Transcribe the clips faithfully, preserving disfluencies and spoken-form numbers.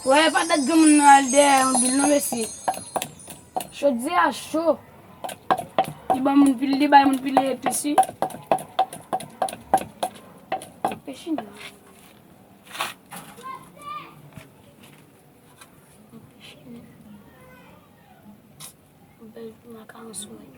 Wè, pa dat granmoun nan al dèyè yon bil non, mesye. Chodyè a cho. Li ban moun pil, li bay moun pil epis, wi. Anpeche nou. Anpeche nou. Yon bèl makaron sou mwen.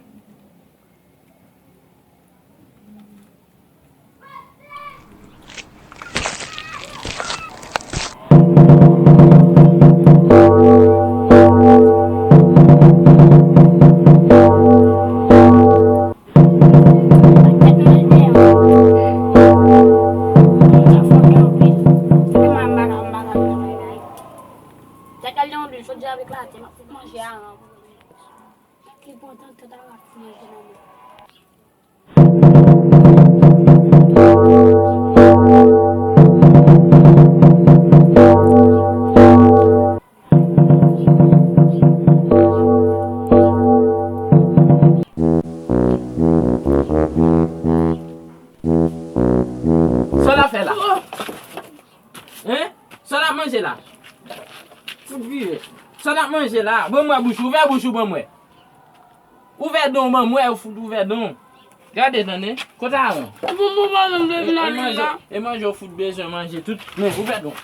Tèt al yon lwi, jodi a eklate, m ap fout manje a. Ki kontan tèt al ap fout manje nan men. Sa w ap fè la? Hein? Sa w ap manje la? Fout vire. Sa w ap manje la? Ban m wè bouch ou, ouvè bouch ou ban m wè. Ouvè don ban m wè, ou fout ouvè don. Gade, tande. Kote aran? Bon, bon, bon, bon, bon, e, e manje, e manje ou fout bezwen manje tout. Men, ouvè don.